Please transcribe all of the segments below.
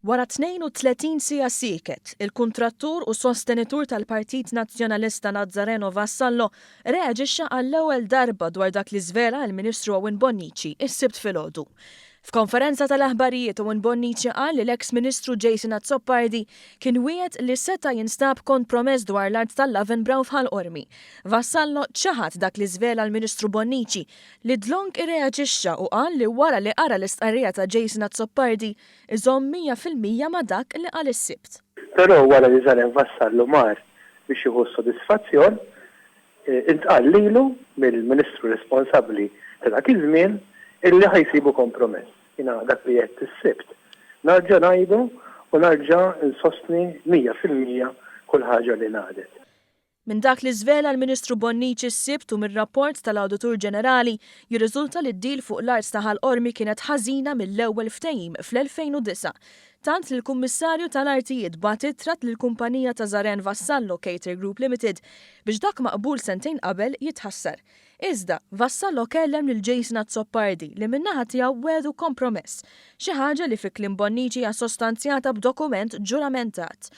Wara 32 siegħa sieket, il-kuntrattur u sostenitur tal-Partit Nazzjonalista Nazzareno Vassallo reaġixxa għall-ewwel darba dwar dak li żvela l-Ministru Owen Bonnici s-Sibt filgħodu. F'konferenza tal-aħbarijiet Owen Bonnici qal li l-eks Ministru Jason Azzopardi kien wiegħed li seta' jinstab kompromess dwar l-art tal-Lavenbrow f'Ħal Qormi. Vassallo ċaħad dak li żvela l-Ministru Bonnici li dlonk irreaġixxa u qal li wara li qara l-istqarrija ta' Jason Azzopardi iżomm 100% ma' dak li qal is-Sibt. Però wara li Zaren Vassallo mar biex jieħu s-sodisfazzjon, intqal lilu mill-Ministru responsabbli ta' dak iż-żmien illi ħa jsibu kompromess. Jiena dak li għedt is-Sibt narġa' ngħidu u narġa' nsostni 100% kull ħaġa li ngħadet. Minn dak li żvela l-Ministru Bonnici s-Sibt u mir-rapport tal-Awditur Ġenerali jirriżulta li d-deal fuq l-art ta' Ħal Qormi kienet ħażina mill-ewwel ftehim fl-2009. Tant li l-Kummissarju tal-Artijiet bagħat ittra lill-kumpanija ta' Zaren Vassallo Cater Group Limited biex dak maqbul sentejn qabel jitħassar. Iżda, Vassallo kellem lil Jason Azzopardi li min-naħa tiegħu wegħdu kompromess, xi ħaġa li fi kliem Bonnici hija sostanzjata b'dokument ġuramentat.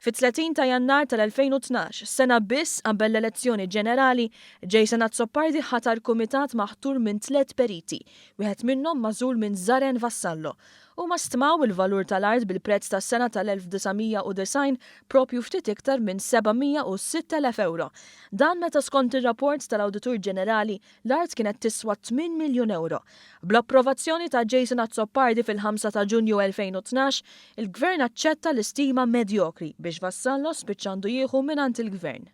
Fit-30 ta' Jannar tal-2012, sena biss qabel l-elezzjoni ġenerali, Jason Azzopardi ħatar kumitat maħtur minn tlett periti, wieħed minnhom magħżul minn Zaren Vassallo. Huma stmaw il-valur tal-art bil-prezz tas-sena tal-1990 proprju ftit iktar minn 706,000 ewro. Dan meta skont ir-rapport tal-Awditur Ġenerali, l-art kienet tiswa tmien miljun ewro. Bl-approvazzjoni ta' Jason Azzopardi fil-5 ta' Ġunju 2012, il-Gvern aċċetta l-istima medjokri biex Vassallo spiċċa għandu jieħu mingħand il-Gvern.